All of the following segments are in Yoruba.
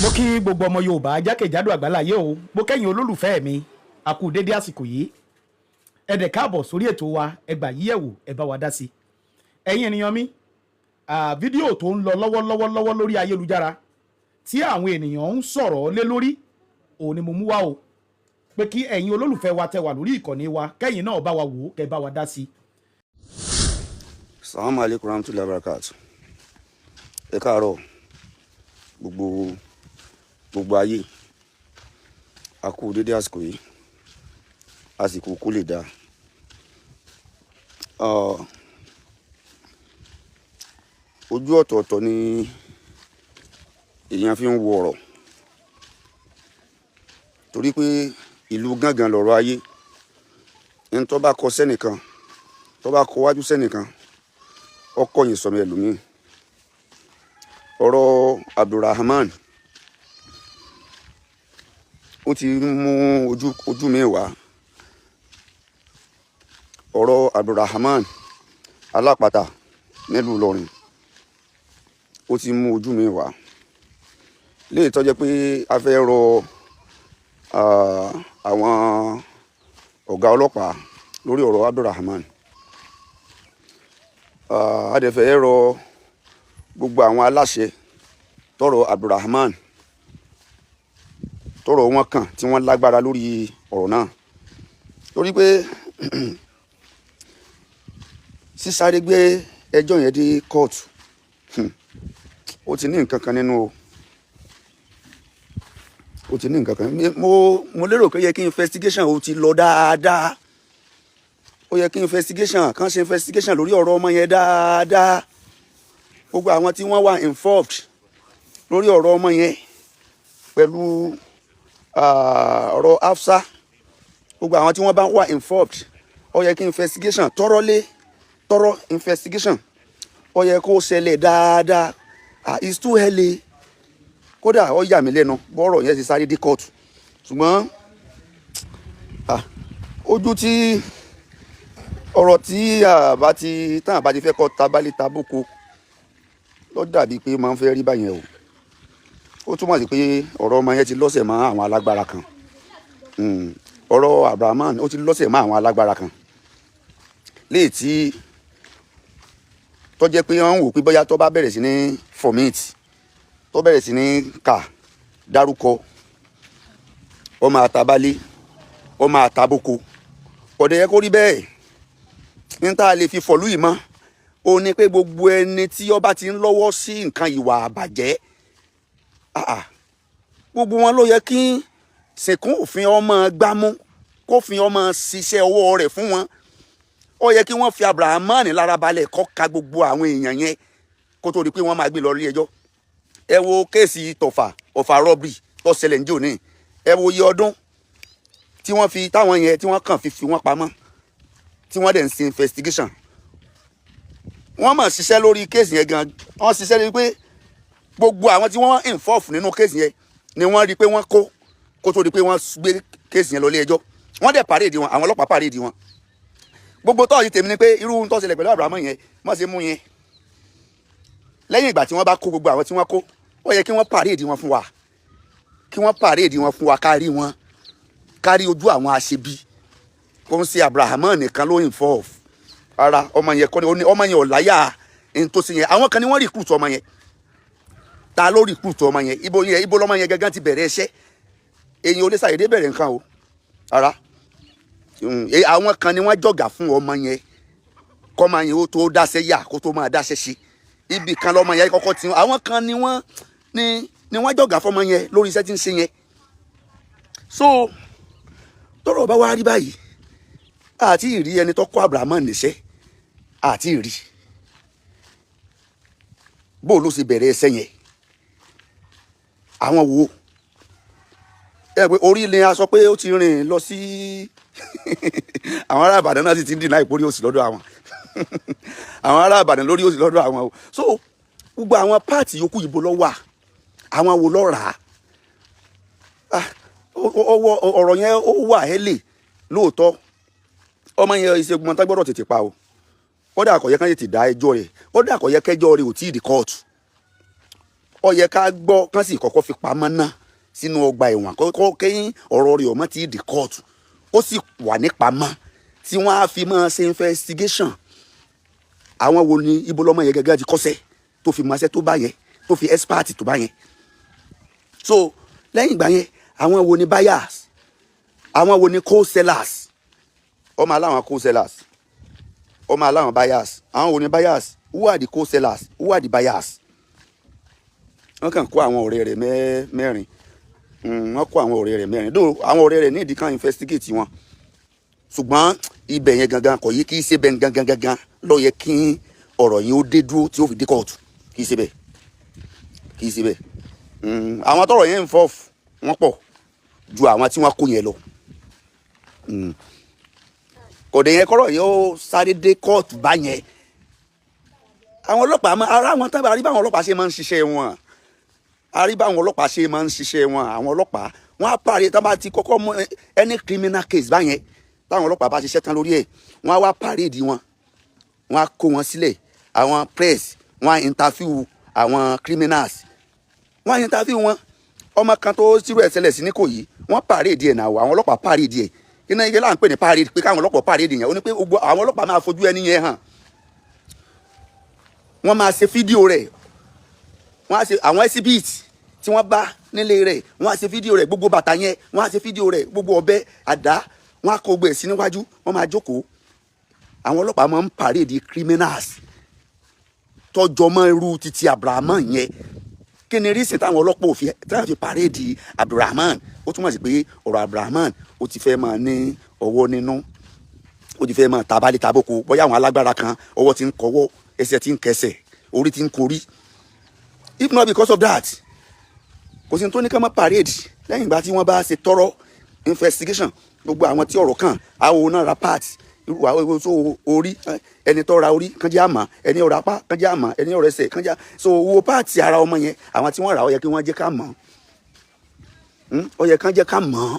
Mo kí gbogbo ọmọ Yorùbá jákèjádò àgbáláyé o. Mo kẹ́yìn olólùfẹ́ mi, a kú dédé àsìkò yìí. Ẹ dẹ̀ káàbọ̀ sórí ètò wa. Ẹ gbà yíyẹ̀wò, ẹ bá wa dá sí. Ẹ̀yin ènìyàn mi, fídíò tó ń lọ lọ́wọ́lọ́wọ́ lọ́wọ́ lórí ayélujára tí àwọn ènìyàn ń sọ̀rọ̀ lé lórí, òun ni mo mú wá o, pé kí ẹ̀yin olólùfẹ́ wa tẹ wà lórí ìkànnì wa, kẹ́yìn náà bá wa wò ó, kẹ́ bá wa dá sí. Salamu alaikum rahmatulahi barakatu. Ẹ káàárọ̀ gbogbo gbogbo ayé. A kú dédé àsìkò yìí, àsìkò kó lè dáa. Ojú ọ̀tọ̀ọ̀tọ̀ ni èèyàn fi ń wo ọ̀rọ̀, torí pé ìlú gángan lọ̀rọ̀ ayé. Ẹni tó bá kọ sẹ́nìkan, tó bá kọ wájú sẹ́nìkan, ọkọ yìí sọmọ ẹlòmíì. Ọ̀rọ̀ Abdulrahman, ó ti mú ojú mi wá. Ọ̀rọ̀ Abdulrahman Alápàtà nílùú Ìlọrin, ó ti mú ojú mi wá léyìí tó jẹ́ pé a fẹ́ rọ àwọn ọ̀gá ọlọ́pàá lórí ọ̀rọ̀ Abdulrahman. A dẹ̀ fẹ́ rọ gbogbo àwọn aláṣẹ tọrọ Abdulrahman, tọrọ wọn kàn, tí wọ́n lágbára lórí ọ̀rọ̀ náà, torí pé sísáré gbé ẹjọ́ yẹn dé kóòtù, ó ti ní nǹkan kan nínú o, ó ti ní nǹkan kan. Mo lérò pé yẹ kí investigation ó ti lọ dáadáa. Ó yẹ kí investigation kan ṣe investigation lórí ọ̀rọ̀ ọmọ yẹn dáadáa. Gbogbo àwọn tí wọ́n wà involved lórí ọ̀rọ̀ ọmọ yẹn pẹ̀lú ọ̀rọ̀ Hafsa, gbogbo àwọn tí wọ́n bá wà involved, ó yẹ kí investigation thoroughly thorough investigation, ó yẹ kó ṣẹlẹ̀ dáadáa. Ah, it's too early. Kódà ó yà mí lẹ́nu bọ́rọ̀ yẹn ti sáré dé kóòtù, ṣùgbọ́n ojú tí ọ̀rọ̀ tí àbá ti tán àbá ti fẹ́ kọ́ tabalẹ̀ taboko ló dàbí pé máa ń fẹ́ rí báyẹn o. Ó túmọ̀ sí pé ọ̀rọ̀ ọmọ yẹn ti lọ́sẹ̀ mọ́ àwọn alágbára kan. Ọ̀rọ̀ Abrahaman, ó ti lọ́sẹ̀ mọ́ àwọn alágbára kan léè tí tó jẹ́ pé wọ́n ń wò pé bóyá tó bá bẹ̀rẹ̀ sí ní vomit, tó bẹ̀rẹ̀ sí ní kà dárúkọ, ó máa tabalé, ó máa taboko. Kò dẹ̀ yẹ kó rí bẹ́ẹ̀. Ní tá a lè fi fọ̀lú yìí mọ́, ó ní pé gbogbo ẹni tí ó bá ti ń lọ́wọ́ sí nǹkan ìwà àbàjẹ́, gbogbo wọn ló yẹ kí sìnkún òfin ọmọ gbámú, kófin ọmọ ṣiṣẹ́ ọwọ́ rẹ̀ fún wọn. Ó yẹ kí wọ́n fi Abrahamani lára balẹ̀ kó ka gbogbo àwọn èèyàn yẹn kó tó di pé wọ́n máa gbé lọ ilé ẹjọ́. Ẹ wo case tọ̀fà, Ọ̀fà robbery tó ṣẹlẹ̀ ní òní. Ẹ wo iye ọdún tí wọ́n fi táwọn yẹn tí wọ́n kàn fi wọ́n pamọ́, tí wọ́n dẹ̀ ń ṣe investigation. Wọ́n mọ̀ ṣiṣẹ́ lórí case yẹn gan. Wọ́n ṣiṣẹ́ lórí pé gbogbo àwọn tí wọ́n involve nínú case yẹn ni wọ́n rí i pé wọ́n kó, kó tó di pé wọ́n gbé case yẹn lọ ilé ẹjọ́. Wọ́n dẹ̀ parade wọn, àwọn ọlọ́pàá parade wọn. Gbogbo tọ́ọ̀yì tèmi ni pé irú tó ṣẹlẹ̀ pẹ̀lú Abrahamu yẹn, wọ́n ṣe mú yẹn, lẹ́yìn ìgbà tí wọ́n bá kó gbogbo àwọn tí wọ́n kó, ó yẹ kí wọ́n parade wọn fún wa, kí wọ́n parade wọn fún wa, kárí wọn, kárí ojú àwọn aṣebi. Kò ń ṣe Abrahamu nìkan ló involve. Ara ọmọ yẹn kọ́ ni, ọmọ yẹn ò láyà ẹni tó ṣe yẹn. Àwọn kan ní wọ́n recruit ọmọ yẹn. Ta ló recruit ọmọ yẹn? Ibo yẹn, ibo lọmọ yẹn gangan ti bẹ̀rẹ̀ iṣẹ́? Èyàn ò lè ṣàyédé bẹ̀rẹ̀ nǹkan o. Ara àwọn kan ni wọ́n jọ̀gà fún ọmọ yẹn, kọ́mọ yẹn ó tó dáṣẹ́ yà, kó tó máa dáṣẹ́ ṣe. Ibì kan lọmọ yẹn kọ́kọ́ ti, àwọn kan ni wọ́n ni wọ́n jọ̀gà fọmọ yẹn lórí iṣẹ́ tí ń ṣe yẹn. So tọ́rọ̀ bá wá rí báyìí, àti ìrí ẹni tó kọ́ Abrahamu níṣẹ́, àti ìrí bó ló ṣe bẹ̀rẹ̀ ẹsẹ̀ yẹn. Àwọn wo ẹ pé orí ni a sọ pé ó ti rìn lọ sí? Àwọn ará Ìbàdàn náà sì ti ń dìnnà ìpórí òsì lọ́dọ̀ àwọn ará Ìbàdàn lórí òsì lọ́dọ̀ àwọn o. So gbogbo àwọn parts yòókù, ìbò ló wà? Àwọn wo ló rà á? Ọwọ́ ọ̀rọ̀ yẹn, ó wà hẹ́lẹ̀ lóòótọ́. Ọmọ yẹn, ìṣègùn mọ́tà gbọ́dọ̀ tètè pa o. Kódà kò yẹ kán tètè dá ẹjọ́ rẹ̀, kódà kò yẹ kẹjọ́ rẹ̀ ò tí ì di kóòtù. Ó yẹ ká gbọ́ kán sì kọ́kọ́ fi pamọ́ ná sínú ọgbà ẹ̀wọ̀n, kọ́ kẹ́yìn ọ̀rọ̀ rẹ̀ ọmọ ti di kóòtù, ó sì wà nípamọ́ tí wọ́n á fi máa ṣe investigation. Àwọn wo ni, ibo lọmọ yẹn gẹ́gẹ́ ti kọ́ṣẹ́ tó fi mọṣẹ́ tó bá yẹn, tó fi expert tó bá yẹn? So lẹ́yìn ìgbà yẹn, àwọn wo ni buyers? Àwọn wo ni co-sellers? Ọmọ aláwọn co-sellers, ọmọ aláwọn buyers. Àwọn wo ni buyers? Who are the co-sellers? Who are the buyers? Wọ́n kàn kó àwọn ọ̀rẹ́ rẹ̀ mẹ́rin. Wọ́n kó àwọn ọ̀rẹ́ rẹ̀ mẹ́rin dó. Àwọn ọ̀rẹ́ rẹ̀ ní ìdí kan investigate wọn, ṣùgbọ́n ibẹ̀ yẹn gangan kò yí, kì í ṣe bẹ́ẹ̀ gangan gangan ló yẹ kí ọ̀rọ̀ yẹn ó dé dúró tí ó fi dé kóòtù. Kì í ṣe bẹ́ẹ̀, kì í ṣe bẹ́ẹ̀. Àwọn tọ́rọ̀ yẹn ń fọ́ wọ́n pọ̀ ju àwọn tí wọ́n kó yẹn lọ. Kò dé yẹn kọ́rọ̀ yẹn ó sáré dé kóòtù báyẹn. Àwọn ọlọ́pàá máa ara wọn tábà rí báwọn ọlọ́pàá ṣe máa ń ṣiṣẹ́ wọn, a rí báwọn ọlọ́pàá ṣe máa ń ṣiṣẹ́ wọn. Àwọn ọlọ́pàá wọn á parí tá bá ti kọ́kọ́ mú any criminal case báyẹn, táwọn ọlọ́pàá bá ṣiṣẹ́ tán lórí ẹ̀, wọ́n á wá parade wọn, wọ́n á kó wọn sílẹ̀. Àwọn press, wọ́n á interview àwọn criminals, wọ́n á interview wọn. Ọmọ kan tó sírò ẹ̀ ṣẹlẹ̀ sí ní Ìkòyí, wọ́n parade ẹ̀ náà. Àwọn ọlọ́pàá parade ẹ̀. Iná ike là ń pè ní parade, pé káwọn ọlọ́pàá parade yẹn, ó ní pé gbogbo àwọn ọlọ́pàá máa fojú ẹni yẹn hàn, wọ́n máa ṣe fídíò rẹ̀, wọ́n á ṣe àwọn exhibit tí wọ́n bá nílé rẹ̀, wọ́n á ṣe fídíò rẹ̀, gbogbo bàtà yẹn, wọ́n á ṣe fídíò rẹ̀, gbogbo ọ̀bẹ, àdá, wọ́n á kó gbé sí níwájú, wọ́n máa jókòó. Àwọn ọlọ́pàá máa ń parade criminals tọjọ́ mọ́ irú títí Abrahamu yẹn. Kí ni reason táwọn ọlọ́pàá òfin táwọn fi parade Abdulrahman? Ó túmọ̀ sí pé ọ̀rọ̀ Abdulrahman, ó ti fẹ́ máa ní ọwọ́ nínú, ó ti fẹ́ máa tabalẹ̀ taboko. Bóyá àwọn alágbára kan, ọwọ́ ti ń kọwọ́, ẹsẹ̀ ti ń kẹsẹ̀, orí ti ń korí. If not because of that, kò sí ní tó ní ká má parade lẹ́yìn ìgbà tí wọ́n bá ṣe thorough investigation. Gbogbo àwọn tí ọ̀rọ̀ kàn, àwọn náà ra part, irú àwọn tó orí, ẹni tó ra orí kàn jẹ́ àmọ́, ẹni ó ra apá kàn jẹ́ àmọ́, ẹni ó ra ẹsẹ̀ kàn jẹ́. So owó part ara ọmọ yẹn, àwọn tí wọ́n rà, ó yẹ kí wọ́n jẹ́ ká mọ̀. Ó yẹ kán jẹ́ ká mọ̀.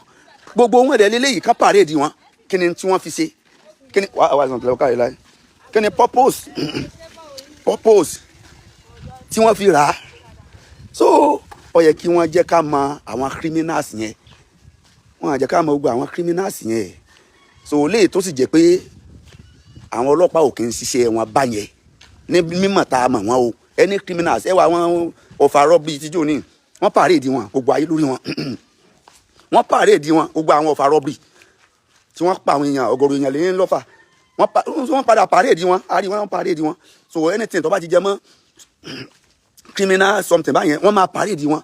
Gbogbo wọn dẹ̀ lélẹ́yìí, ká parade wọn. Kí ni tí wọ́n fi ṣe? Kí ni wàá wàá sọ̀tún lẹ́wọ́ káyọ̀ láyé? Kí ni purpose tí wọ́n fi rà á? So ó yẹ kí wọ́n jẹ́ ká mọ̀ àwọn criminals yẹn. Wọ́n á jẹ́ ká mọ̀ gbogbo àwọn criminals yẹn. So léyìí tó sì jẹ́ pé àwọn ọlọ́pàá ò kì í ṣiṣẹ́ wọn báyẹn ní mímọ̀ tá a mọ̀ wọ́n o. Any criminals, ẹ wà àwọn Ọ̀fà robbery tíjọ́ ní, wọ́n parade wọn, gbogbo ayé lórí wọn. Wọ́n parade wọn, gbogbo àwọn Ọ̀fà robbery tí wọ́n pa àwọn èèyàn, ọ̀gọ̀rọ̀ èèyàn lè ní lọ́fà, wọ́n padà parade wọn, a rí wọn parade wọn. So anything tó bá ti jẹ mọ́ criminal something báyẹn, wọ́n máa parade wọn.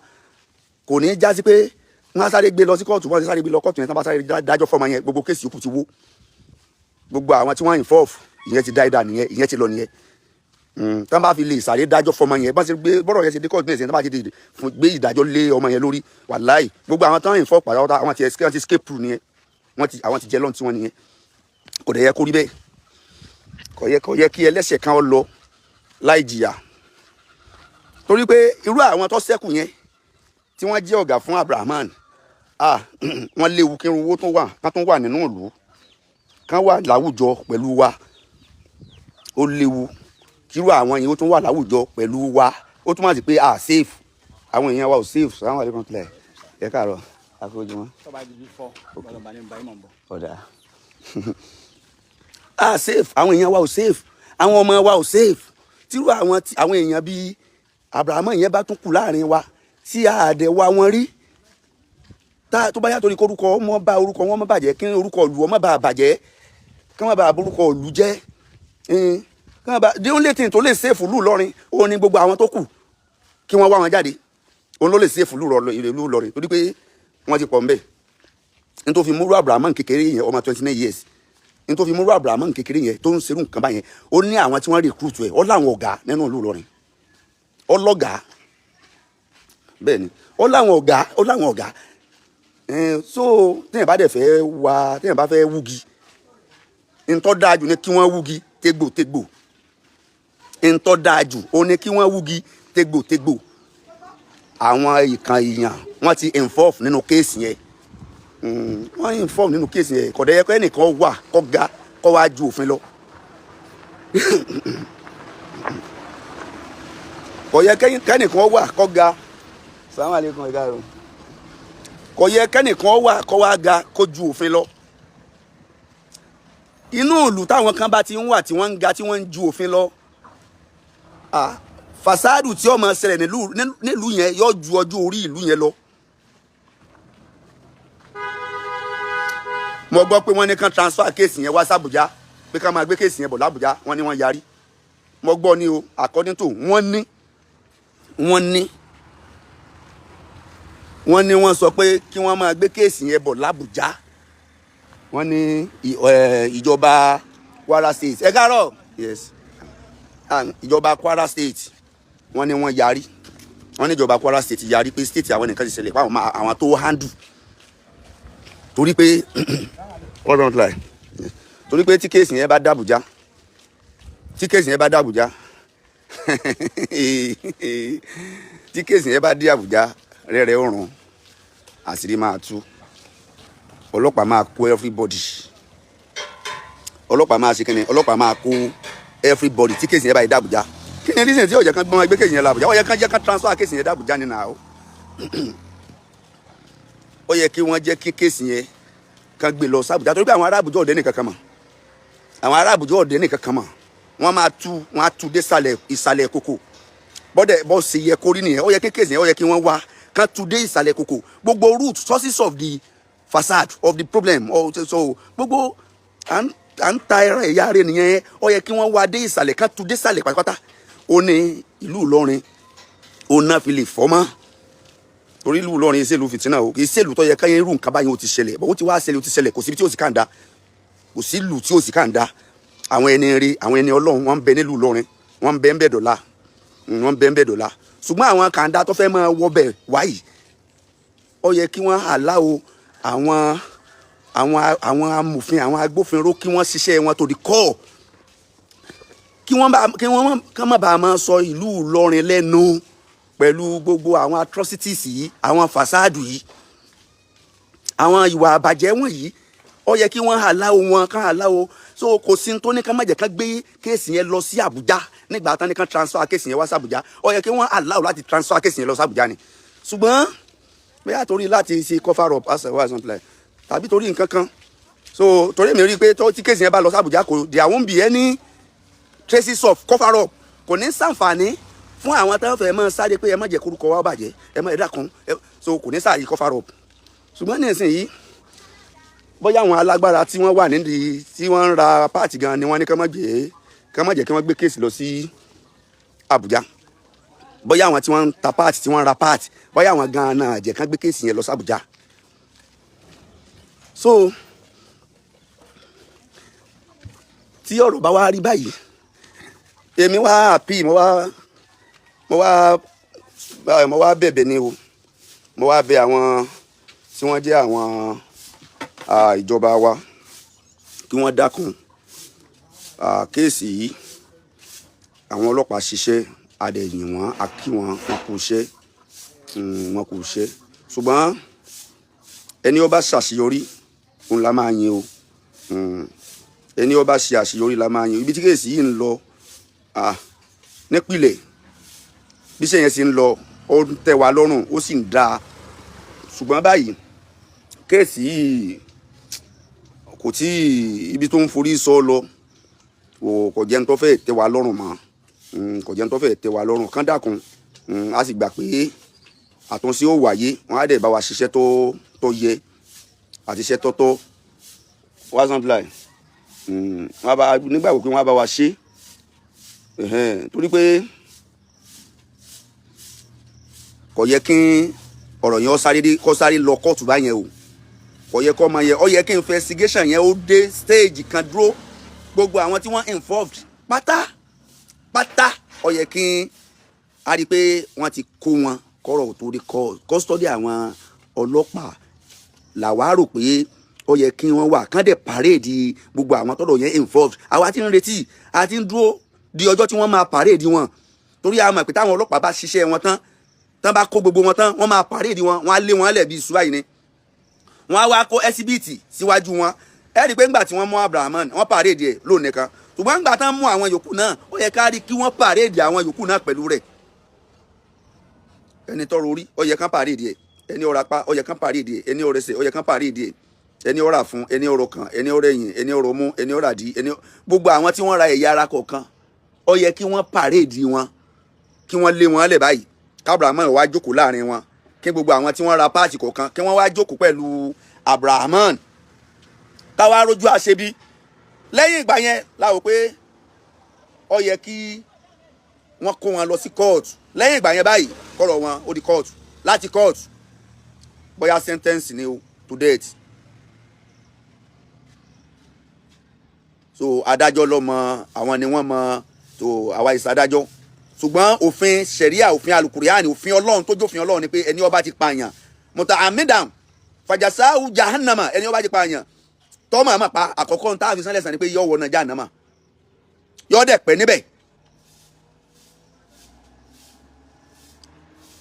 Kò ní í já sí pé wọ́n á sáré gbé lọ sí kóòtù. Wọ́n ti sáré gbé lọ kóòtù yẹn, tí wọ́n bá sáré dájọ́ fọ́mọ yẹn, gbogbo case yòókù ti wó. Gbogbo àwọn tí wọ́n involve, ìyẹn ti dá ìdá nìyẹn, ìyẹn ti lọ nìyẹn. Tí wọ́n bá fi lè sáré dájọ́ fọ́mọ yẹn, bá ṣe gbé bọ́rọ̀ yẹn ṣe dé kóòtù nìyẹn, tí wọ́n bá ti fún gbé ìdájọ́ lé ọmọ yẹn lórí, wàláì, gbogbo àwọn tí wọ́n involve pàtàkì, àwọn ti escape proof nìyẹn. Wọ́n ti àwọn ti jẹ lọ́n tí wọ́n nìyẹn. Kò dẹ̀ yẹ kó rí bẹ́ẹ̀. Kò yẹ kí ẹlẹ́ṣẹ̀ kan lọ láì jìyà, torí pé irú àwọn tó ṣẹ́kù yẹn tí wọ́n jẹ́ ọ̀gá fún Abrahaman, ah, wọ́n léwu kí irun owó tó wà kán tó wà nínú ìlú, kán wà láwùjọ pẹ̀lú wa. Ó léwu kírú àwọn yẹn ó tún wà láwùjọ pẹ̀lú wa. Ó túmọ̀ sí pé ah, safe, àwọn èèyàn wa ò safe. Salamu alaikum tilẹ̀, ẹ káàárọ̀, àfojúmọ́. Tọ́ba di bí fọ́ bọ́lá ní báyìí mọ̀ ń bọ̀. Ọ̀dà, ah, safe, àwọn èèyàn wa ò safe, àwọn ọmọ wa ò safe. Tírú àwọn àwọn èèyàn bíi Abrahamu yẹn bá tún kù láàrin wa tí àdẹ wa wọn rí tá tó bá yàtọ̀ ní korúkọ ọmọ bá orúkọ wọn má bàjẹ́, kí orúkọ ìlú ọmọ bá bàjẹ́, kí wọ́n bá orúkọ ìlú jẹ́, kí wọ́n bá. The only thing tó lè save ìlú Ìlọrin, òun ni gbogbo àwọn tó kù, kí wọ́n wá wọn jáde. Òun ló lè save ìlú Ìlọrin, torí pé wọ́n ti pọ̀ nbẹ̀. N tó fi múrú Abrahamu kékeré yẹn, ọmọ 29 years, n tó fi múrú Abrahamu kékeré yẹn tó ń serú nǹkan báyẹn, ó ní àwọn tí wọ́n recruit ẹ̀, ó láwọn ọ̀gá nínú ìlú Ìlọrin, ó lọ́gàá. Bẹ́ẹ̀ ni, ó láwọn ọ̀gá, ó láwọn ọ̀gá. So téèyàn bá dẹ̀ fẹ́ wá, téèyàn bá fẹ́ wúgi, ntọ́ dáa jù ní kí wọ́n wúgi tégbòtégbò. Ntọ́ dáa jù ó ní kí wọ́n wúgi tégbòtégbò. Àwọn ìkan èèyàn, wọ́n ti involve nínú case yẹn. Wọ́n involve nínú case yẹn. Kò dẹ̀ yẹ kó ẹnìkan wà kó ga kó wá ju òfin lọ. Kò Kò yẹ kẹ́nìkan wà kó ga. Salamu aleykum, ẹ̀ka rẹ̀. Kò yẹ kẹ́nìkan wà kó wá ga kó ju òfin lọ. Inú ìlú táwọn kan bá ti ń wà tí wọ́n ń ga, tí wọ́n ń ju òfin lọ, fasádù tí ó máa ṣẹlẹ̀ nílùú yẹn yóò ju ọjọ́ orí ìlú yẹn lọ. Mo gbọ́ pé wọ́n ní kán transfer case yẹn wá sàbújá, pé ká máa gbé case yẹn bọ̀ làbújá. Wọ́n ní wọ́n yarí. Mo gbọ́ ní o, according to wọ́n ní wọ́n sọ pé kí wọ́n máa gbé case yẹn bọ̀ làbújá. Wọ́n ní ìjọba Kwara State, ẹ káàárọ̀, yes, ìjọba Kwara State, wọ́n ní wọ́n yarí. Wọ́n ní ìjọba Kwara State yarí pé state àwọn nìkan ti ṣẹlẹ̀ pé àwọn tó handle, torí pé wọ́n don't lie, torí pé tí case yẹn bá dàbújá, tí case yẹn bá dàbújá, tí case yẹn bá dé Àbújá, rẹ́rẹ́ òrùn, àṣírí máa tú, ọlọ́pàá máa kó everybody. Ọlọ́pàá máa ṣe kí ni? Ọlọ́pàá máa kó everybody tí case yẹn bá yẹ dàbújá. Kí ni reason tí ó yẹ kán gbọ́n gbé case yẹn làbújá? Ó yẹ kán jẹ́ kán transfer case yẹn dàbújá nínú àwọn. Ó yẹ kí wọ́n jẹ́ kí case yẹn kán gbé lọ sàbújá, torí pé àwọn ará Àbújá ọ̀dẹ́ nìkan kan mọ̀, àwọn ará Àbújá ọ̀dẹ́ nìkan kan mọ̀. Wọ́n máa tú, wọ́n á tú dé ìsàlẹ̀ ìsàlẹ̀ kòkò. Bọ́dẹ̀ bọ́ ṣe yẹ kórí nìyẹn. Ó yẹ kí case yẹn, ó yẹ kí wọ́n wá kán tú dé ìsàlẹ̀ kòkò, gbogbo root sources of the facade of the problem or so. Gbogbo à ń ta ẹran ẹ̀yà rẹ̀ nìyẹn. Ó yẹ kí wọ́n wá dé ìsàlẹ̀, kán tú dé ìsàlẹ̀ pátápátá. Ó ní ìlú Ìlọrin ó náà fi lè fọ́ mọ́, torí ìlú Ìlọrin ìṣèlú fìtínà o. Kì í ṣèlú tó yẹ káyé irú nǹkan báyìí ó ti ṣẹlẹ̀ bọ́. Ó ti wá ṣẹlẹ̀, ó ti ṣẹlẹ̀. Kò síbi tí ó sì kàńdá, kò sí ìlú tí ó sì kàńdá. Àwọn ẹni rí, àwọn ẹni Ọlọ́run, wọ́n ń bẹ nílùú Ìlọrin, wọ́n ń bẹ ń bẹ dọ̀la, wọ́n ń bẹ ń bẹ dọ̀la. Ṣùgbọ́n àwọn kàńdá tó fẹ́ máa wọbẹ̀ wáyìí, ó yẹ kí wọ́n allow àwọn amòfin, àwọn agbófinró, kí wọ́n ṣiṣẹ́ wọn to the core, kí wọ́n bá kí wọ́n kán má bàa máa sọ ìlú Ìlọrin lẹ́nu pẹ̀lú gbogbo àwọn atrocities yìí, àwọn fàsáàdù yìí, àwọn ìwà àbàjẹ́ wọ̀nyí. Ó yẹ kí wọ́n allow wọn, kán allow. So kò sí tó ní ká má jẹ́ ká gbé case yẹn lọ sí Àbújá. Nígbà tán ní ká transfer case yẹn wá sí Àbújá, ó yẹ kí wọ́n allow láti transfer case yẹn lọ sí Àbújá ni. Ṣùgbọ́n bóyá torí láti ṣe cover up as well, something like, tàbí torí nǹkan kan. So torí mi rí i pé tó tí case yẹn bá lọ sí Àbújá, kò, there won't be any traces of cover up. Kò ní sàǹfààní fún àwọn tó ń fẹ́ mọ́ sáré pé ẹ má jẹ́ korúkọ wa bàjẹ́, ẹ má, ẹ dákun. So kò ní sáàyè cover up. Ṣùgbọ́n ní ìsinyìí, bóyá àwọn alágbára tí wọ́n wà nídìí tí wọ́n ń ra part gan ni wọ́n ní ká má jẹ́ kí wọ́n gbé case lọ sí Àbújá. Bóyá àwọn tí wọ́n ń ta part, tí wọ́n ń ra part, bóyá àwọn gan náà jẹ́ ká gbé case yẹn lọ sí Àbújá. So tí ọ̀rọ̀ bá wá rí báyìí, èmi wá àpì, mo wá bẹ̀bẹ̀ ni o. Mo wá bẹ̀ àwọn tí wọ́n jẹ́ àwọn ìjọba wa kí wọ́n dákun. Case yìí, àwọn ọlọ́pàá ṣiṣẹ́, adẹ̀yìn wọn, a kí wọn, wọn kú iṣẹ́, wọn kú iṣẹ́. Ṣùgbọ́n ẹni ó bá ṣàṣeyọrí òun la máa yin o. Ẹni ó bá ṣe àṣeyọrí la máa yin. Ibi tí case yìí ń lọ nípìnlẹ̀, bí iṣẹ́ yẹn ṣe ń lọ, ó ń tẹ́ wa lọ́rùn, ó sì ń dáa. Ṣùgbọ́n báyìí, case yìí kò tí ibi tó ń forí sọ lọ kò jẹ́ ní tó fẹ́ tẹ́ wa lọ́rùn mọ́. Kò jẹ́ ní tó fẹ́ tẹ́ wa lọ́rùn. Kán dákun, a sì gbà pé àtúnṣe ó wáyé, wọ́n á dẹ̀ bá wa ṣiṣẹ́ tó yẹ àti iṣẹ́ tó tọ́. What's lie, wọ́n á bá nígbàgbọ́ pé wọ́n á bá wa ṣe, torí pé kò yẹ kí ọ̀rọ̀ yẹn ó sáré dé, kó sáré lọ kóòtù báyẹn o. Kò yẹ kó máa yẹ. Ó yẹ kí investigation yẹn ó dé stage kan dúró, gbogbo àwọn tí wọ́n involved pátá pátá, ó yẹ kí a rí i pé wọ́n ti kó wọn kọ́rọ̀ tó dé custody. Àwọn ọlọ́pàá làwa rò pé ó yẹ kí wọ́n wà, kán dẹ̀ parade gbogbo àwọn tọ́rọ̀ yẹn involved. Àwa ti ń retí, a ti ń dúró di ọjọ́ tí wọ́n máa parade wọn, torí a mọ̀ pé táwọn ọlọ́pàá bá ṣiṣẹ́ wọn tán, tán bá kó gbogbo wọn tán, wọ́n máa parade wọn, wọ́n á lé wọn lẹ̀ bí ìṣúra yìí ni. Wọ́n á wá kó exhibit síwájú wọn. Ẹ rí i pé ńgbà tí wọ́n mú Abraham, wọ́n parade ẹ̀ lónìí kan. Ṣùgbọ́n ńgbà tán mú àwọn yòókù náà, ó yẹ ká rí kí wọ́n parade àwọn yòókù náà pẹ̀lú rẹ̀. Ẹni tọrọ orí, ó yẹ kán parade ẹ̀. Ẹni ọ̀rọ̀ apá, ó yẹ kán parade ẹ̀. Ẹni ọ̀rọ̀ ẹsẹ̀, ó yẹ kán parade ẹ̀. Ẹni ọ̀rọ̀ àfún, ẹni ọ̀rọ̀ kàn, ẹni ọ̀rọ̀ ẹ̀yìn, ẹni ọ̀rọ̀ mú, ẹni ọ̀rọ̀ àdí, ẹni gbogbo àwọn tí wọ́n ra ẹ̀yà ara kọ̀ọ̀kan, ó yẹ kí wọ́n parade wọn, kí wọ́n lé wọn lẹ̀ báyìí, kábàámọ̀ wá jókòó láàrin wọn, kí gbogbo àwọn tí wọ́n ra part kọ̀ọ̀kan kí wọ́n wá jókòó pẹ̀lú Abrahaman, káwá rójú àṣebí. Lẹ́yìn ìgbà yẹn láwò pé ó yẹ kí wọ́n kó wọn lọ sí kóòtù. Lẹ́yìn ìgbà yẹn báyìí, kọ́rọ̀ wọn ó di kóòtù. Láti kóòtù, bóyá sentence ni o to death. So adájọ́ ló mọ àwọn ni wọ́n mọ tó àwa ìsàdájọ́. Ṣùgbọ́n òfin ṣẹ̀ríà, òfin alukuriani, òfin Ọlọ́run tó jófin Ọlọ́run ni pé ẹni ó bá ti pààyàn, mọ̀tà amídàm fàjàsáwù jahannama, ẹni ó bá ti pààyàn tọ́mọ̀ àmà pa, àkọ́kọ́ ń tá àfi sánlẹ̀ sàn ni pé yọ wọ náà jahannama, yọ dẹ̀ pẹ́ níbẹ̀.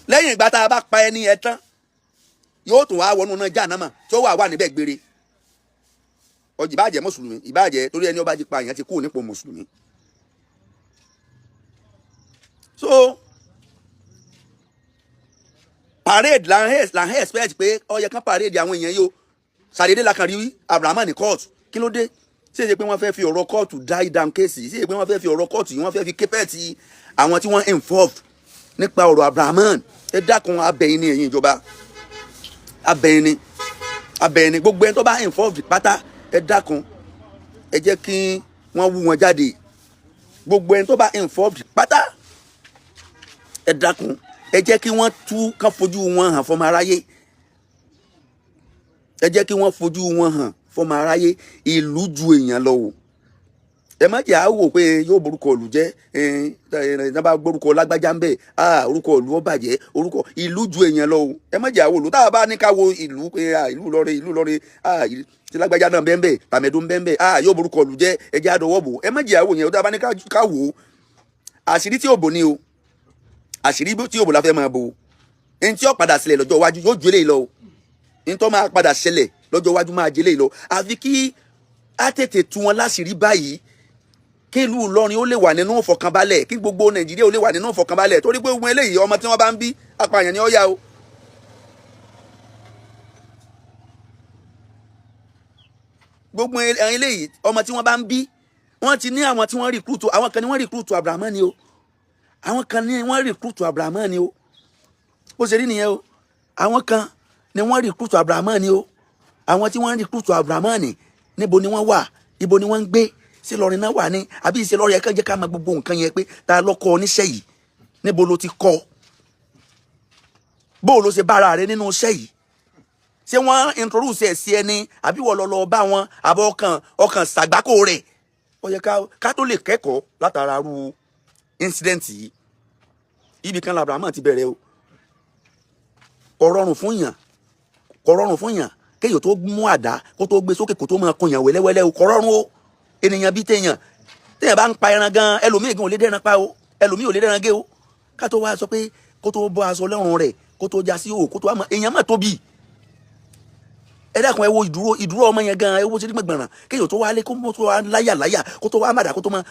Lẹ́yìn ìgbà tá a bá pa ẹni ẹ tán, yóò tún wá wọnú náà jahannama tí ó wà wà níbẹ̀ gbére. Ọjì ìbàjẹ́ mùsùlùmí, ìbàjẹ́ torí ẹni ó bá ti pààyàn ti kú nípò mùsùlùmí. So parade la ń expect pé ó yẹ kán parade àwọn èèyàn yìí o. Ṣàdédé la kàn rí Abrahaman ní kóòtù. Kí ló dé? Ṣé é ṣe pé wọ́n fẹ́ fi ọ̀rọ̀ kóòtù die down case? Ṣé é ṣe pé wọ́n fẹ́ fi ọ̀rọ̀ kóòtù yìí, wọ́n fẹ́ fi képẹ́ẹ̀tì àwọn tí wọ́n involved nípa ọ̀rọ̀ Abrahaman? Ẹ dákun, abẹ́yìn ni ẹ̀yin ìjọba, abẹ́yìn ni, abẹ́yìn ni gbogbo ẹni tó bá involved pátá. Ẹ dákun, ẹ jẹ́ kí wọ́n wú wọn jáde. Gbogbo ẹni tó bá involved pátá, ẹ dákun, ẹ jẹ́ kí wọ́n tú kán fojú wọn hàn fọmọ aráyé. Ẹ jẹ́ kí wọ́n fojú wọn hàn fọmọ aráyé. Ìlú ju èèyàn lọ o. Ẹ má jẹ́ àwò pé yóò borúkọ ìlú jẹ́. Ẹ bá gbórúkọ lágbájá ń bẹ̀, orúkọ ìlú ó bàjẹ́. Orúkọ ìlú ju èèyàn lọ o. Ẹ má jẹ́ àwò ìlú. Táwa bá ní ká wo ìlú pé ìlú Ìlọrin, ìlú Ìlọrin, tí lágbájá náà bẹ́ẹ̀ bẹ́ẹ̀, tàmẹ̀dún bẹ́ẹ̀ bẹ́ẹ̀, yóò borúkọ ìlú jẹ́, ẹ jẹ́ àdọ́wọ́ bò. Ẹ má jẹ́ àwò yẹn. Tá a bá ní ká wò ó, àṣírí tí ò bò ní o. Àṣírí tí ò bò la fẹ́ máa bò. Ẹni tí ó padà ṣẹlẹ̀ lọ́jọ́ iwájú yóò ju eléyìí lọ o. Ẹni tó máa padà ṣẹlẹ̀ lọ́jọ́ iwájú máa jẹ eléyìí lọ. Àfi kí á tètè tú wọn láṣìírí báyìí, kí ìlú Ìlọrin ó lè wà nínú ìfọ̀kànbalẹ̀, kí gbogbo Nàìjíríà ó lè wà nínú ìfọ̀kànbalẹ̀, torí pé ogun eléyìí, ọmọ tí wọ́n bá ń bí apààyàn ni ó yá o. Gbogbo eléyìí, ọmọ tí wọ́n bá ń bí, wọ́n ti ní àwọn tí wọ́n rìkúrútù. Àwọn kan ní wọ́n rìkúrútù Abrahamu ni o. Àwọn kan ní wọ́n rìkúrútù Abrahamu ni o. Bó ṣe rí nìyẹn o. Àwọn kan ní wọ́n rìkúrútù Abrahamu ni o. Àwọn tí wọ́n rìkúrútù Abrahamu ni, níbo ni wọ́n wà? Ibo ni wọ́n ń gbé? Ṣé Ìlọrin náà wà ní àbí ìṣe Ìlọrin? Ẹ̀ka jẹ́ ká máa gbogbo nǹkan yẹn pé ta lọ́kọ́ oníṣẹ́ yìí, níbo ló ti kọ́, bó ló ṣe bára rẹ nínú iṣẹ́ yìí? Ṣé wọ́n introduce ẹ̀ sí ẹni, àbí wọ́n lọ lọ bá wọn, àbọ̀ ọkàn ọkàn ṣàgbákò rẹ̀? Ó yẹ ká tó lè kẹ́kọ̀ọ́ látara ru incident yìí. Ibì kan l'Abrahamu ti bẹ̀rẹ̀ o. Kò rọrùn fún yàn, kò rọrùn fún yàn kéèyàn tó mú àdá kó tó gbé sókè kó tó máa kun yàn wẹ́lẹ́wẹ́lẹ́ o. Kò rọrùn o. Ènìyàn bíi téèyàn téèyàn bá ń pa ẹran gan, ẹlòmíì gan ò lè dẹ́ran pa o, ẹlòmíì ò lè dẹ́ran gé o. Ká tó wá sọ pé kó tó bọ́ aṣọ lọ́rùn rẹ̀, kó tó já sí o, kó tó wá mọ èèyàn má tóbi. Ẹ dákun, ẹ wo ìdúró ọmọ yẹn gan, ẹ wo ṣe ní gbọ̀ngbọ̀nràn kéèyàn tó wá lé, kó tó wá láyà láyà, kó tó wá màdà, kó tó máa.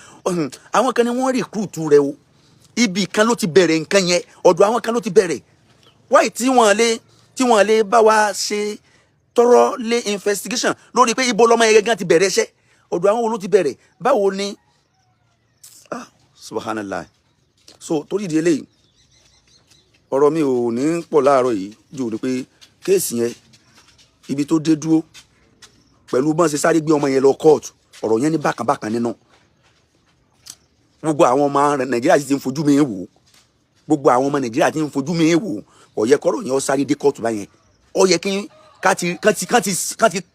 Àwọn kan ní wọ́n rìkúrútù rẹ o. Ibì kan ló ti bẹ̀rẹ̀ nǹkan yẹn, ọ̀dọ̀ àwọn kan ló ti bẹ̀rẹ̀. Wáyé tí wọ́n lè bá wa ṣe tọrọ lé investigation lórí pé ibo lọmọ yẹn gan ti bẹ̀rẹ̀ iṣẹ́, ọ̀dọ̀ àwọn wo ló ti bẹ̀rẹ̀, báwo ni? Subhanallah. So torí ìdí eléyìí, ọ̀rọ̀ mi ò ní pọ̀ láàárọ̀ yìí jù ní pé case yẹn, ibi tó dé dúró pẹ̀lú bọ́n ṣe sáré gbé ọmọ yẹn lọ kóòtù, ọ̀rọ̀ yẹn ní bákan bákan nínú. Gbogbo àwọn ọmọ Nàìjíríà ti ń fojú mi wò, gbogbo àwọn ọmọ Nàìjíríà ti ń fojú mi wò. Ó yẹ kọ́rọ̀ yẹn ó sáré dé kóòtù báyẹn. Ó yẹ kí ká ti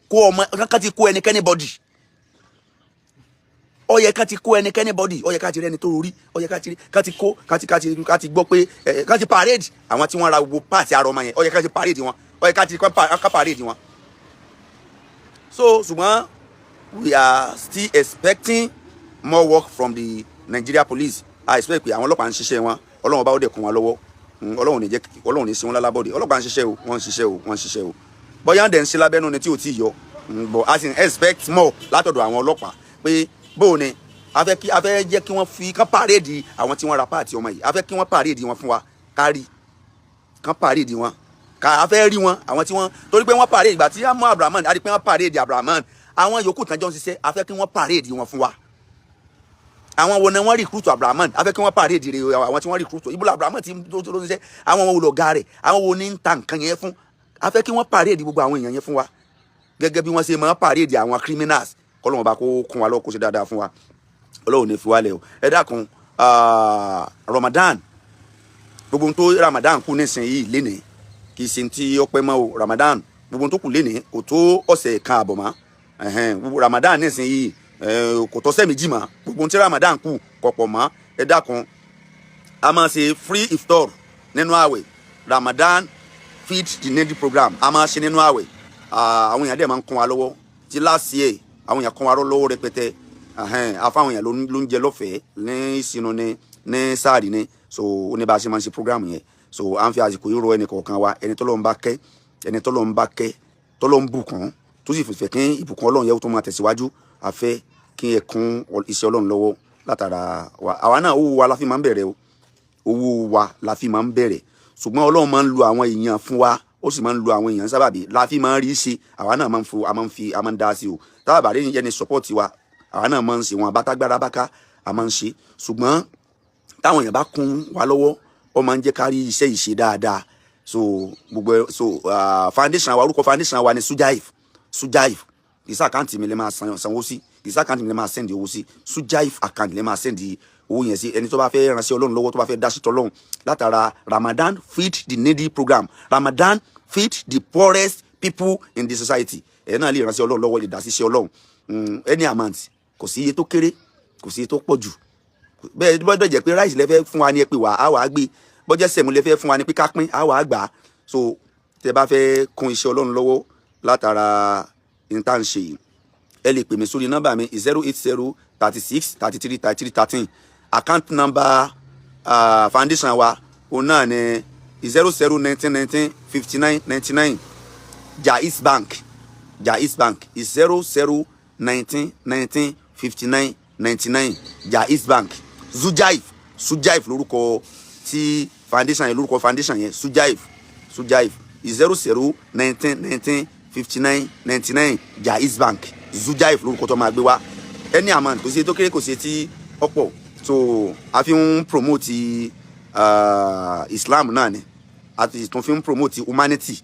kó ọmọ, ká ti kó ẹnikẹ́ni bọ́dì. Ó yẹ ká ti kó ẹnikẹ́ni bọ́dì. Ó yẹ ká ti rẹ́ni tó rí. Ó yẹ ká ti kó ká ti gbọ́ pé ká ti parade àwọn tí wọ́n ra gbogbo part ara ọmọ yẹn. Ó yẹ ká ti parade wọn. Ó yẹ ká parade wọn. So ṣùgbọ́n we are still expecting more work from the Nigeria police. I expect pé àwọn ọlọ́pàá ń ṣiṣẹ́ wọn. Ọlọ́run bá ó dẹ̀ kún wọn lọ́wọ́. Ọlọ́run ní jẹ́, Ọlọ́run ní sí wọn lálábọ̀dé. Ọlọ́pàá ń ṣiṣẹ́ o, wọ́n ń ṣiṣẹ́ o, wọ́n ń ṣiṣẹ́ o. Bóyá ń dẹ̀ ń ṣe lábẹ́nu ni tí ò tí ì yọ. But I still expect more látọ̀dọ̀ àwọn ọlọ́pàá pé bóò ni a fẹ́ jẹ́ kí wọ́n fi kán parade àwọn tí wọ́n ra part ọmọ yìí. A fẹ́ kí wọ́n parade wọn fún wa kárí. Kán parade wọn, ká a fẹ́ rí wọn, àwọn tí wọ́n, torí pé wọ́n parade ìgbà tí wọ́n mú Abrahaman, a rí pé wọ́n parade Abrahaman. Àwọn yòókù tán jọ ń ṣiṣẹ́, a fẹ́ kí wọ́n parade wọn fún wa. Àwọn wo ni wọ́n recruit Abrahaman? A fẹ́ kí wọ́n parade rẹ̀, àwọn tí wọ́n recruit. Ibo Abrahaman ti tó ń ṣiṣẹ́? Àwọn wo lọ̀gá rẹ̀? Àwọn wo ni ń ta nǹkan yẹn fún? A fẹ́ kí wọ́n parade gbogbo àwọn èèyàn yẹn fún wa, gẹ́gẹ́ bí wọ́n ṣe máa parade àwọn criminals. Kọ́lọ́run bá kó kún wa lọ́wọ́, kó ṣe dáadáa fún wa. Ọlọ́run ní fi wálẹ̀ o. Ẹ dákun, Ramadan, gbogbo ohun tó Ramadan kù nísìnyí lénìí, kì í ṣe ti ọpẹ́ mọ́ o. Ramadan, gbogbo ohun tó kù lénìí kò tó ọ̀sẹ̀ kan àbọ̀ mọ́. Gbogbo Ramadan nísìnyí kò tọ́sẹ̀ 2 mọ́. Gbogbo ohun tí Ramadan kù kò pọ̀ mọ́. Ẹ dákun, a máa ṣe free iftar nínú àwẹ̀. Ramadan Feed the Needy program a máa ṣe nínú àwẹ̀. Àwọn èèyàn dẹ̀ máa ń kún wa lọ́wọ́. Ti last year, àwọn èèyàn kún wa lọ́wọ́ rẹpẹtẹ. Afáwọn èèyàn ló ń jẹ lọ́fẹ̀ẹ́ ní ìsinú ní ní sáàrì ní. So ó ní bá a ṣe máa ń ṣe program yẹn. So à ń fi àsìkò yìí rọ ẹnì kọ̀ọ̀kan wa, ẹni tọ́lọ́run bá kẹ́, ẹni tọ́lọ́run bá kẹ́, tọ́lọ́run bùkún, tó sì fẹ́ kí ìbùkún Ọlọ́run yẹn tó máa tẹ̀síwájú, a fẹ́ kí ẹ kún iṣẹ́ Ọlọ́run lọ́wọ́ látara wa. Àwa náà, owó wa la fi máa ń bẹ̀rẹ̀ o, owó wa la fi máa ń bẹ̀rẹ̀, ṣùgbọ́n Ọlọ́run máa ń lu àwọn èèyàn fún wa, ó sì máa ń lu àwọn èèyàn sábàbí la fi máa ń rí ṣe. Àwa náà máa ń fo, a máa ń fi, a máa ń dá sí o. Tábàbà rí yẹn ni support wa, àwa náà máa ń ṣe wọn abátágbára báká, a máa ń ṣe. Ṣùgbọ́n táwọn èèyàn bá kún wa lọ́wọ́, ó máa ń jẹ́ ká rí iṣẹ́ yìí ṣe dáadáa. So gbogbo so foundation wa, orúkọ foundation wa ni Sujaif. Sujaif, kì í sá account mi lè máa sanwó sí, kì í sá account mi lè máa send owó sí. Sujaif account lè máa send owó yẹn sí. Ẹni tó bá fẹ́ ránṣẹ́ Ọlọ́run lọ́wọ́, tó bá fẹ́ dá sí tọ́lọ́run látara Ramadan Feed the Needy program, Ramadan Feed the Poorest People in the Society, ẹ̀ náà lè ránṣẹ́ Ọlọ́run lọ́wọ́, lè dá sí iṣẹ́ Ọlọ́run. Any amount, kò sí iye tó kéré, kò sí iye tó pọ̀ jù. Bẹ́ẹ̀ bọ́dọ̀ jẹ́ pé rice lẹ fẹ́ fún wa ní, ẹ pé wà á wà á gbé. Bọ́jẹ́ semo lẹ fẹ́ fún wa ní pé ká pín, á wà á gbà á. So tẹ bá fẹ́ kún iṣẹ́ Ọlọ́run lọ́wọ́ látara ní tá ń ṣe yìí, ẹ lè pè mí sórí nọ́mbà mi, 08036333313. Account number foundation wa, òun náà ní 0019195999, Jaiz Bank. Jaiz Bank, 0019195999, Jaiz Bank. Sujaif, Sujaif lórúkọ tí foundation yẹn, lórúkọ foundation yẹn, Sujaif. Sujaif, 0019195999, Jaiz Bank. Sujaif lórúkọ tó máa gbé wá. Any amount, kò sí tó kéré, kò sí tí ọ̀pọ̀. So a fi ń promote Islam náà ni, a ti tún fi ń promote humanity.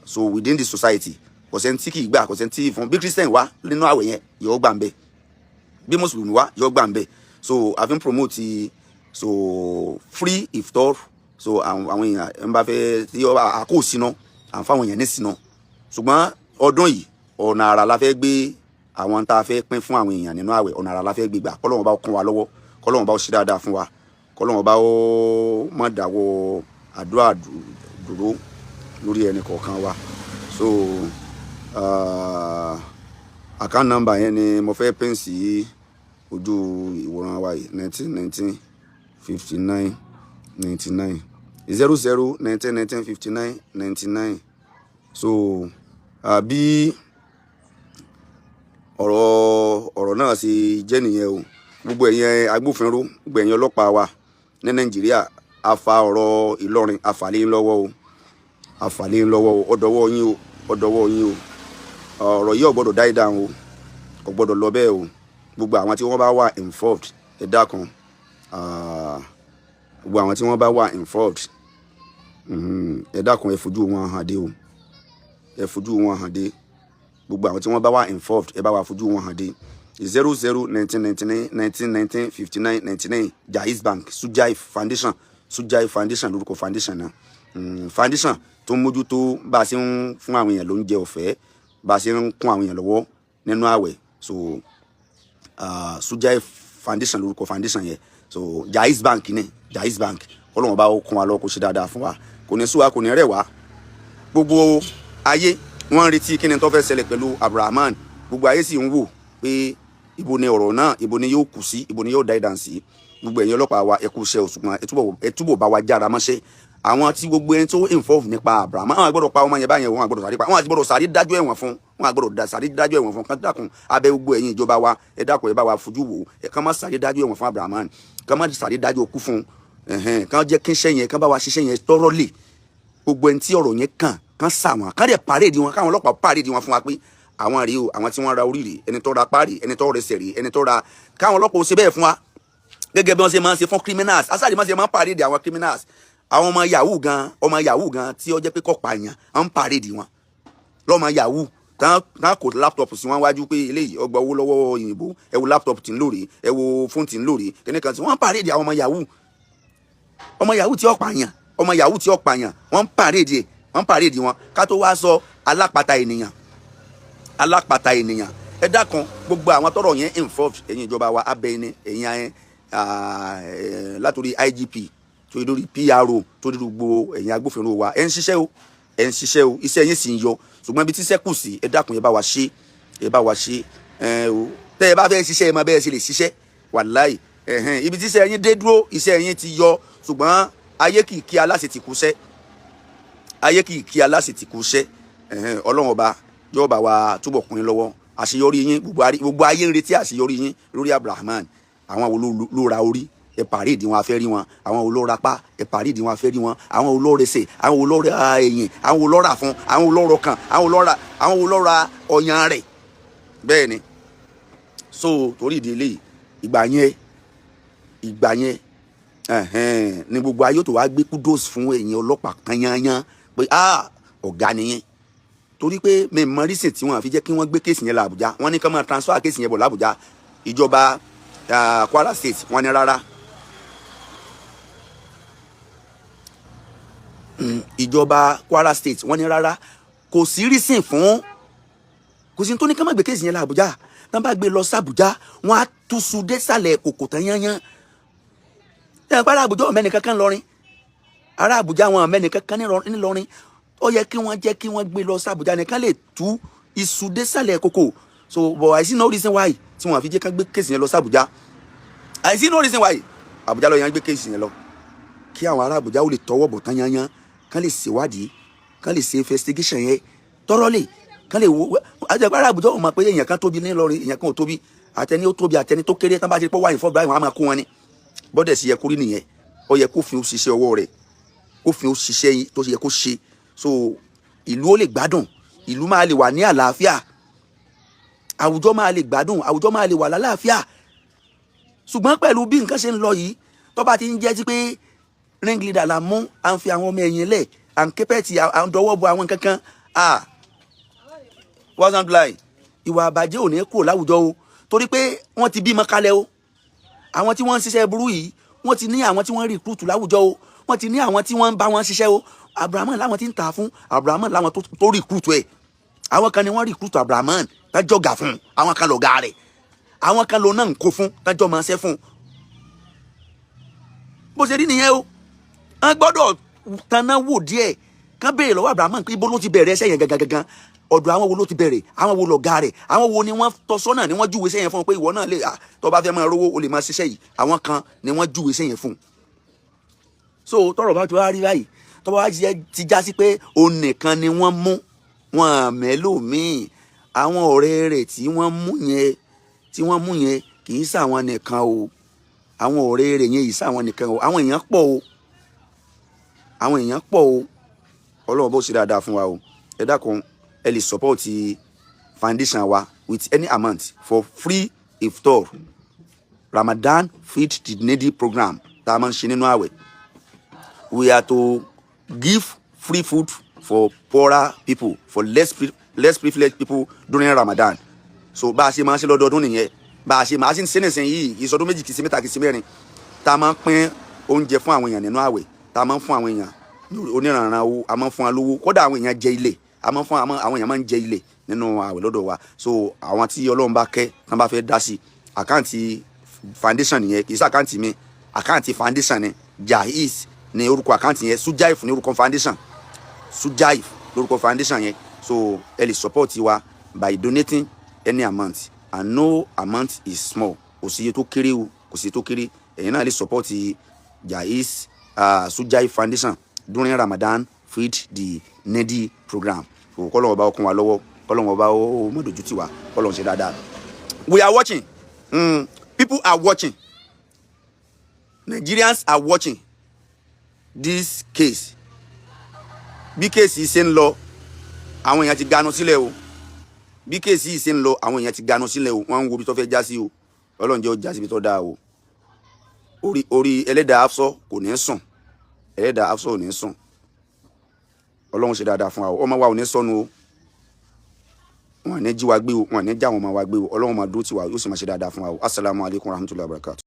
So within the society, kò sẹ́ni tí kì í gbà, kò sẹ́ni tí fún. Bí Christian wá nínú àwẹ̀ yẹn, yóò gbà ń bẹ̀. Bí Mùsùlùmí wá, yóò gbà ń bẹ̀. So a fi ń promote, so free iftar. So àwọn èèyàn ń bá fẹ́ tí àkó síná, à ń fáwọn èèyàn ní síná. Ṣùgbọ́n ọdún yìí, ọ̀nà àrà la fẹ́ gbé àwọn tá a fẹ́ pín fún àwọn èèyàn nínú àwẹ̀. Ọ̀nà àrà la fẹ́ gbé gbà. Kọ́lọ́run bá kún wa lọ́wọ́, kọ́lọ́run bá ṣe dáadáa fún wa, kọ́lọ́run bá ó má dáwọ́ àdúrà dúró lórí ẹnì kọ̀ọ̀kan wa. So account number yẹn ni mo fẹ́ pín sí ojú ìwòran wa yìí: 19195999, 0019195999. So bí ọ̀rọ̀ náà ṣe jẹ́ nìyẹn o. Gbogbo ẹ̀yin agbófinró, gbogbo ẹ̀yin ọlọ́pàá wa ní Nàìjíríà, a fa ọ̀rọ̀ Ìlọrin, a fà lé yín lọ́wọ́ o, a fà lé yín lọ́wọ́ o. Ọ̀dọ̀wọ́ yín o, ọ̀dọ̀wọ́ yín o. Ọ̀rọ̀ yìí ò gbọ́dọ̀ die down o, kò gbọ́dọ̀ lọ bẹ́ẹ̀ o. Gbogbo àwọn tí wọ́n bá wà involved, ẹ dákun, gbogbo àwọn tí wọ́n bá wà involved, ẹ dákun, ẹ fojú wọn hàn dé o, ẹ fojú wọn hàn dé. Gbogbo àwọn tí wọ́n bá wà involved, ẹ bá wa fojú wọn hàn dé. 001919 19195999, Jaiz Bank, Sujaif Foundation. Sujaif Foundation lórúkọ foundation náà. Foundation tó ń mójútó bá a ṣe ń fún àwọn èèyàn lóúnjẹ ọ̀fẹ́, bá a ṣe ń kún àwọn èèyàn lọ́wọ́ nínú àwẹ̀. So Sujaif Foundation lórúkọ foundation yẹn. So Jaiz Bank ní, Jaiz Bank. Kọ́lọ́run bá kún wa lọ́wọ́, kó ṣe dáadáa fún wa, kò ní sú wa, kò ní rẹ̀ wá. Gbogbo ayé wọ́n ń retí kí ni tó fẹ́ ṣẹlẹ̀ pẹ̀lú Abrahaman. Gbogbo ayé sì ń wò pé ibo ni ọ̀rọ̀ náà, ibo ni yóò kù sí, ibo ni yóò dá ìdàn sí. Gbogbo ẹ̀yin ọlọ́pàá wa, ẹ kú iṣẹ́ o, ṣùgbọ́n ẹ túbọ̀ bá wa jára mọ́ṣẹ́. Àwọn tí gbogbo ẹni tó involve nípa Abraham, àwọn gbọ́dọ̀ pa ọmọ yẹn báyẹn, wọn gbọ́dọ̀ sáré pa, wọn àti gbọ́dọ̀ sáré dájọ́ ẹ̀wọ̀n fún wọn, gbọ́dọ̀ sáré dájọ́ ẹ̀wọ̀n fún. Kán dákun, abẹ gbogbo ẹ̀yin ìjọba wa, ẹ dákun, ẹ bá wa fojú wò ẹ. Kán má sáré dájọ́ ẹ̀wọ̀n fún Abraham, kán má sáré dájọ́ kú fún. Ẹ̀hẹ́n, kán jẹ́ kí iṣẹ́ yẹn, kán bá wa ṣiṣẹ́ yẹn thoroughly. Gbogbo ẹni tí ọ̀rọ̀ yẹn kàn kàn sà wọn, kàn dẹ̀ parade wọn, káwọn ọlọ́pàá parade wọn fún wa pé àwọn rèé o, àwọn tí wọ́n ra orí rèé, ẹni tó ra párí, ẹni tó rẹsẹ̀ rèé, ẹni tó ra. Káwọn ọlọ́pàá ó ṣe bẹ́ẹ̀ fún wa gẹ́gẹ́ bí wọ́n ṣe máa ń ṣe fún criminals. Asáàdì máa ń ṣe, máa ń parade àwọn criminals, àwọn ọmọ yahoo gan, ọmọ yahoo gan tí ó jẹ́ pé kọ́ pààyàn, à ń parade wọn lọ́mọ yahoo tán tán, kò laptop sí wọn wájú pé eléyìí ó gba owó lọ́wọ́ òyìnbó, ẹ wo laptop tí ń lò rèé, ẹ wo fóònù tí ń lò rèé, kíní kan tí wọ́n ń parade àwọn ọmọ yahoo, ọmọ yahoo tí ó pààyàn, ọmọ yahoo tí ó pààyàn, wọ́n ń parade ẹ̀, wọ́n ń parade wọn, ká tó wá sọ alápatà ènìyàn, alápatà ènìyàn. Ẹ dákun, gbogbo àwọn tọ́rọ̀ yẹn involve, ẹ̀yin ìjọba wa, abẹ ní ẹ̀yin látòrí IGP tó yẹ lórí PRO tó dé, gbogbo ẹ̀yin agbófinró wa, ẹ̀ ń ṣiṣẹ́ o, ẹ̀ ń ṣiṣẹ́ o, iṣẹ́ yín sì ń yọ, ṣùgbọ́n ibi tí iṣẹ́ kù sí, ẹ dákun, ẹ bá wa ṣe, ẹ bá wa ṣe ẹ o. Tẹ́ ẹ bá fẹ́ ṣiṣẹ́, ẹ máa bẹ́ẹ̀ ṣe lè ṣiṣẹ́. Wàláì, ẹ̀hẹ́n, ibi tí iṣẹ́ yín dé dúró, iṣẹ́ yín ti yọ, ṣùgbọ́n ayé kì í kí aláṣẹ ti kúṣẹ́, ayé kì í kí aláṣẹ ti kúṣẹ́. Ẹ̀hẹ́n, Ọlọ́run Ọba yóò bá wa túbọ̀ kún yín lọ́wọ́. Àṣeyọrí yín, gbogbo ayé ń retí àṣeyọrí yín lórí Abrahaman. Àwọn wo ló ra orí? Ẹ parade wọn, a fẹ́ rí wọn. Àwọn wo ló rapá? Ẹ parade wọn, a fẹ́ rí wọn. Àwọn wo ló rẹsẹ̀? Àwọn wo ló ra ẹ̀yìn? Àwọn wo ló rà fún? Àwọn wo ló rọkàn? Àwọn wo ló ra ọyàn rẹ̀? Bẹ́ẹ̀ ni. So torí ìdí eléyìí, ìgbà yẹn ẹ̀hẹ́n, ni gbogbo ayé tó wá gbé kudos fún ẹ̀yin ọlọ́pàá kan yányán pé, ah, ọ̀gá nìyẹn, torí pé mi mọ reason tí wọ́n fi jẹ́ kí wọ́n gbé case yẹn lọ Àbújá. Wọ́n ní kí wọ́n máa transfer case yẹn bọ̀ l'Àbújá. Ìjọba Kwara State, wọ́n ní rárá. Ìjọba Kwara State, wọ́n ní rárá, kò sí reason fún, kò sí tó ní ká má gbé case yẹn lọ Àbújá. Tán bá gbé lọ sí Àbújá, wọ́n á túṣu désàlẹ̀ kòkò tán yányán. Ẹ̀ pàrọ̀ Àbújá ò mẹ́ni kankan lọrin, ará Àbújá wọn mẹ́ni kankan nílọrin. Ó yẹ kí wọ́n jẹ́ kí wọ́n gbé lọ sí Àbújá nìkan lè tú iṣu désàlẹ̀ kòkò. So, but I see no reason why tí wọ́n fi jẹ́ ká gbé case yẹn lọ sí Àbújá. I see no reason why. Àbújá lọ yẹn gbé case yẹn lọ, kí àwọn ará Àbújá ó lè tọwọ́ bọ̀ tán yányán, kán lè ṣèwádìí, kán lè ṣe investigation yẹn tọ́rọ́lì, kán lè wo. Àti ẹ̀pẹ́ ará Àbújá ò mọ̀ pé èèyàn kan tóbi nílọrin, èèyàn kan ò tóbi. Àtẹni ó tóbi, àtẹni tó kéré, tán bá ti pọ́ wáyé fọ́ báyìí, wọ́n á máa kó wọn ni. Bọ́dẹ̀ sì yẹ kó rí nìyẹn. Ó yẹ kófin ó ṣiṣẹ́ ọwọ́ rẹ̀, kófin ó ṣiṣẹ́ tó yẹ kó ṣe, so ìlú ó lè gbádùn, ìlú máa lè wà ní àlàáfíà, àwùjọ máa lè gbádùn, àwùjọ máa lè wà lálàáfíà. Ṣùgbọ́n pẹ̀lú bí nǹkan ṣe ń lọ yìí, tó bá ti ń jẹ́ sí pé ring leader la mú, à ń fi àwọn ọmọ ẹ̀yìn lẹ̀, à ń képẹ̀tì, à ń dọwọ́ bo àwọn kankan, ah, wasn't lie, ìwà àbàjẹ́ ò ní kúrò láwùjọ o, torí pé wọ́n ti bímọ kalẹ̀ o. Àwọn tí wọ́n ń ṣiṣẹ́ burú yìí, wọ́n ti ní àwọn tí wọ́n ń recruit láwùjọ o, wọ́n ti ní àwọn tí wọ́n ń bá wọn ṣiṣẹ́ o. Abrahamu láwọn tí ń tà fún, Abrahamu láwọn tó recruit ẹ̀. Àwọn kan ni wọ́n recruit Abrahamu tájọ́ gà fún, àwọn kan lọ̀gá rẹ̀, àwọn kan ló náà ń kó fún, tájọ́ máa ṣẹ́ fún. Bó ṣe rí nìyẹn o. Wọ́n gbọ́dọ̀ tanná wò díẹ̀, kán béèrè lọ́wọ́ Abrahamu pé ibo ló ti bẹ̀rẹ̀ ẹsẹ̀ yẹn gangan gangan, ọ̀dọ̀ àwọn wo ló ti bẹ̀rẹ̀, àwọn wo lọ̀gá rẹ̀, àwọn wo ni wọ́n tọ́ sọ́nà, ni wọ́n júwe sẹ́yìn fún un pé ìwọ náà lè tó bá fẹ́ máa rówó, o lè máa ṣiṣẹ́ yìí. Àwọn kan ni wọ́n júwe sẹ́yìn fún un. So tọ́rọ̀ bá ti wá rí báyìí, tọ́rọ̀ bá ti já sí pé òun nìkan ni wọ́n mú, wọn mẹ́lòmíì, àwọn ọ̀rẹ́ rẹ̀ tí wọ́n mú yẹn kì í ṣàwọn nìkan o. Àwọn ọ̀rẹ́ rẹ̀ yẹn yìí ṣàwọn nìkan o. Àwọn èèyàn pọ̀ o, àwọn èèyàn pọ̀ o. Ọlọ́run bó ṣe dáadáa fún wa o. Ẹ dákun, ẹ lè support foundation wa with any amount for free iftar, Ramadan Feed the Needy program tá a máa ń ṣe nínú àwẹ̀. We are to give free food for poorer people, for less privileged people during Ramadan. So bá a ṣe máa ń ṣe lọ́dọọdún nìyẹn, bá a ṣe máa ṣe ń ṣe nísìnyí yìí, ìsọdún 2, kìí ṣe 3, kìí ṣe 4, tá a máa ń pín oúnjẹ fún àwọn èèyàn nínú àwẹ̀, tá a máa ń fún àwọn èèyàn oníranran owó, a máa ń fún wọn lówó. Kódà àwọn èèyàn jẹ ilé, a máa ń fún àwọn èèyàn, máa ń jẹ ilé nínú àwẹ̀ lọ́dọ̀ wa. So àwọn tí Ọlọ́run bá kẹ́, tán bá fẹ́ dá sí account foundation nìyẹn. Kì í ṣe account mi, account foundation ni. Jaiz ní orúkọ account yẹn, Sujaif ní orúkọ foundation, Sujaif lórúkọ foundation yẹn. So ẹ lè support wa by donating any amount, and no amount is small. Kò sí iye tó kéré o, kò sí iye tó kéré. Ẹ̀yin náà lè support Jaiz Sujaif Foundation during Ramadan Feed the Needy program. So kọ́lọ́wọ́ bá kún wa lọ́wọ́, kọ́lọ́wọ́ bá ó mọ̀ dojú tì wá, kọ́lọ́wọ́ ṣe dáadáa. We are watching. People are watching. Nigerians are watching this case. Bí case ṣe ń lọ, àwọn èèyàn ti ganu sílẹ̀ o. Bí case ṣe ń lọ, àwọn èèyàn ti ganu sílẹ̀ o. Wọ́n ń wo ibi tó fẹ́ já sí o. Ọlọ́run jẹ́ ó já síbi tó dáa o. Orí ẹlẹ́dàá Afsọ kò ní sùn, ẹlẹ́dàá Afsọ ò ní sùn. Ọlọ́run ṣe dáadáa fún wa o. Ọmọ wa ò ní sọnù o. Wọn ní jí wa gbé o, wọn ní já àwọn ọmọ wa gbé o. Ọlọ́run máa dúró tì wá, yóò sì máa ṣe dáadáa fún wa o. Asalaamualeykum wa rahmatulahi wa barakatu.